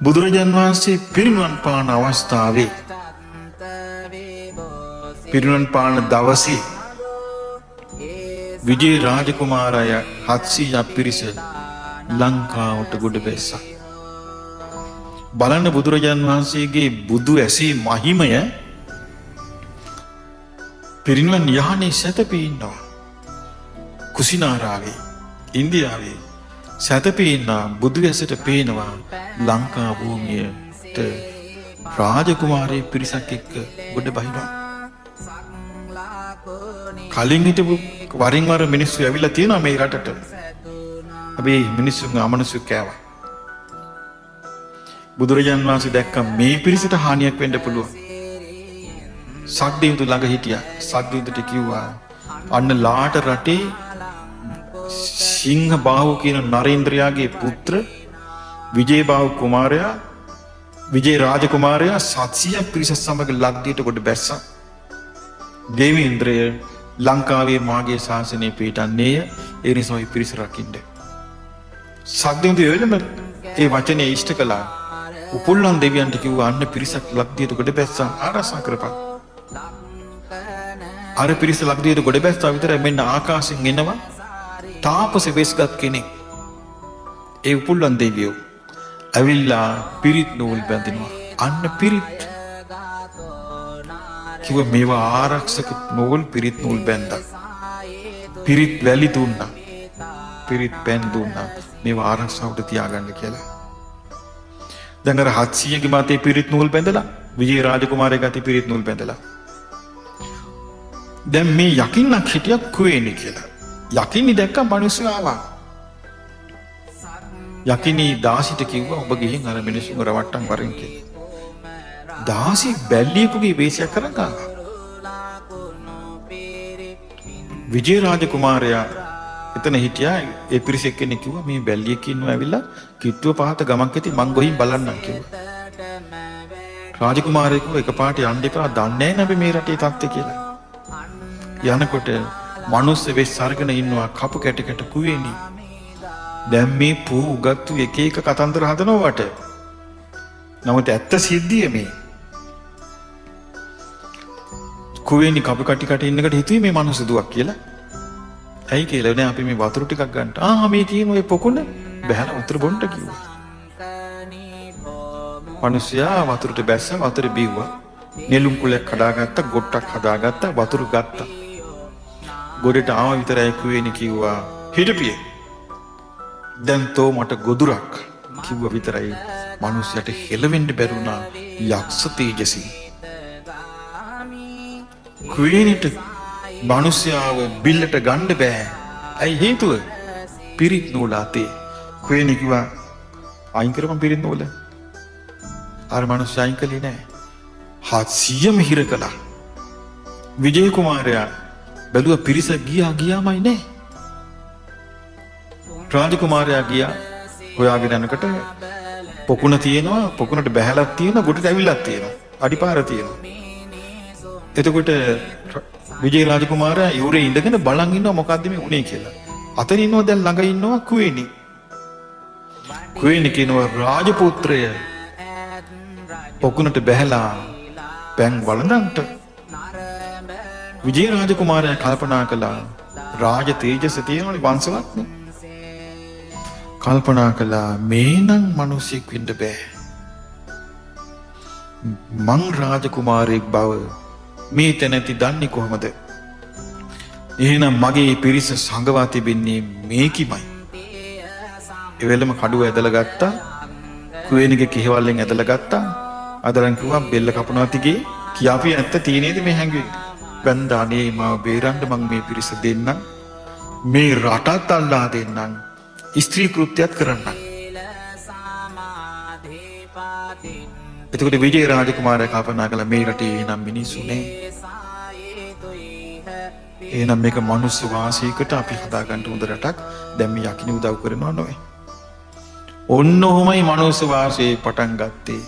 බුදුරජාන් වහන්සේ පිරිනිවන් පාන අවස්ථාවේ, පිරිනිවන් පාන දවසේ විජේ රාජකුමාරයා 700ක් පිරිස ලංකාවට ගොඩ බැස්සා. බලන්න බුදුරජාන් වහන්සේගේ බුදු ඇසේ මහිමය. පිරිනිවන් යානේ සැතපී ඉන්නවා. කුසිනාරාවේ, ඉන්දියාවේ සැතපී ඉන්නා බුදු ඇසට පේනවා ලංකා භූමියට රාජකුමාරී පිරිසක් එක්ක ගොඩ බහිනවා. කලින් හිටපු වරින් වර මිනිස්සු ඇවිල්ලා තියෙනවා මේ රටට. හැබැයි මිනිස්සුන් අමනුෂ්‍ය කෑවා. බුදුරජාන් වහන්සේ දැක්ක මේ පිරිසට හානියක් වෙන්න පුළුවන්. සක්දෙවිඳු ළඟ හිටියා. සක්දෙවිඳුට කිව්වා, අන්න ලාට රටේ සිංහ බාහුව කියන නරේන්ද්‍රයාගේ පුත්‍ර විජේබාහු කුමාරයා, විජේ රාජකුමාරයා 700ක් පිරිස සමග ලක්දිවට ගොඩ බැස්සා. දේවේන්ද්‍රය ලංකාවේ මාගේ ශාසනය පිහිටන්නේය. ඒ නිසා ඔය පිරිස රකින්න. සක්දෙවිඳු ඒ වෙලෙම ඒ වචනේ ඉෂ්ට කළා. උපුල්ලන් දෙවියන්ට කිව්වා, අන්න පිරිසක් ලක්දිවට ගොඩ බැස්සා, ආරක්ෂා කරපන්. අර පිරිස ලක්දිවට ගොඩ බැස්සා විතරයි, මෙන්න ආකාශයෙන් එනවා තාපස වෙස්ගත් කෙනෙක්. ඒ උපුල්ලන් දෙවියෝ ඇවිල්ලා පිරිත් නූල් බැඳිනවා. අන්න පිරිත් කිව්ව මේවා ආරක්ෂක නූල්, පිරිත් නූල් බැඳා. පිරිත් වැලි දුන්නා. පිරිත් පැන් දුන්නා. මේවා ආරක්ෂාවට තියාගන්න කියලා. දැන් අර 700ගේ මතේ පිරිත් නූල් බැඳලා, විජේ රාජකුමාරයාගේ අතේ පිරිත් නූල් බැඳලා. දැන් මේ යකින්නක් හිටියා කුවේණි කියලා. යකින්නි දැක්ක මිනිස්සු ආවා. යකිනී දාසිට කිව්වා, ඔබ ගිහින් අර මිනිස්සුන්ව රවට්ටන් වරෙන් කියලා. දාසි බැල්ලියෙකුගේ වේශයක් කරන් ආවා. විජේ රාජකුමාරයා එතන හිටියා. ඒ පිරිස එක්කෙනෙක් කිව්වා, මේ බැල්ලියෙක් ඉන්නවා ඇවිල්ලා කිට්ටුව පහත ගමක් ඇති, මං ගොහින් බලන්නම් කිව්වා. රාජකුමාරයා කිව්වා, එකපාරට යන්න එපා, දන්නේ නැහැ අපි මේ රටේ තත්ත්වය කියලා. යනකොට මනුස්ස වෙස් අරගෙන ඉන්නවා කපු කැට කැට කුවේණි. දැන් මේ පූ උගත්තු එක එක කතන්දර හදනවා වට. නමුත් ඇත්ත සිද්ධිය මේ. කුවේණි කපු කටි කට ඉන්නකට හිතුවේ මේ මනුස්ස දුවක් කියලා. ඇයි කියලා නෑ, අපි මේ වතුර ටිකක් ගන්නට. ආ, මේ තියෙන ඔය පොකුණ බහැලා වතුර බොන්න කිව්වා. මිනිස්සයා වතුරට බැස්ස, වතුර බිව්වා. නෙළුම් කුලයක් කඩාගත්තා, ගොට්ටක් හදාගත්තා, වතුර ගත්තා. ගොඩට ආව විතරයි කුවේණි කිව්වා, හිටපියේ. දැන් තෝ මට ගොදුරක් කිව්ව විතරයි මිනිස්සයාට හෙලවෙන්න බැරුණා යක්ෂ තේජසින්. කුවේණිට මිනිස්සයාව බිල්ලට ගන්න බෑ. ඇයි හේතුව? පිරිත් නූල අතේ. කුවේණි කිව්වා, අයින් කරපන් පිරිත් නූල. අර මිනිස්සයා අයින් කළේ නෑ. 700ම හිර කළා. විජය කුමාරයා බැලුවා පිරිස ගියා ගියාමයි නෑ. රාජකුමාරයා ගියා හොයාගෙන යනකොට පොකුණ තියෙනවා, පොකුණට බැහැලක් තියෙනවා, ගොඩට ඇවිල්ලක් තියෙනවා, අඩිපාර තියෙනවා. එතකොට විජය රාජකුමාරයා යුරේ ඉඳගෙන බලන් ඉන්නවා මොකද්ද මේ උනේ කියලා. අතන ඉන්නවා දැන් ළඟ ඉන්නවා කුවේණි. කුවේණි කියනවා, රාජපුත්‍රය පොකුණට බැහැලා පැන් වළඳන්ට. විජය රාජකුමාරයා කල්පනා කළා, රාජ තේජස තියෙනවනේ, වංශවත්නේ. කල්පනා කළා මේ නම් මිනිසෙක් වෙන්න බෑ. මං රාජකුමාරයෙක් බව මේ තැනැති දන්නේ කොහොමද? එහෙනම් මගේ පිරිස සඟවා තිබෙන්නේ මේකිමයි. ඒ වෙලෙම කඩුව ඇදලා ගත්තා. කුවේණිගේ කෙහෙවල්ලෙන් ඇදලා ගත්තා. අදලන් කිව්වා, බෙල්ල කපනවා තිගේ කියාපි ඇත්ත තියෙනේද මේ හැංගුවේ? බැන්ද, අනේ මාව බේරන්න, මං මේ පිරිස දෙන්නම්. මේ රටත් අල්ලා දෙන්නම්. ස්ත්‍රී කෘත්‍යයක් කරන්නම්. එතකොට විජය රාජකුමාරයා කල්පනා කළා මේ රටේ එහෙනම් මිනිස්සු නෑ. එහෙනම් මේක මනුස්ස වාසයකට අපි හදාගන්න හොඳ රටක්. දැන් මේ යකිනි උදව් කරනවා නොවේ. ඔන්න ඔහොමයි මනුස්ස වාසයේ පටන් ගත්තේ.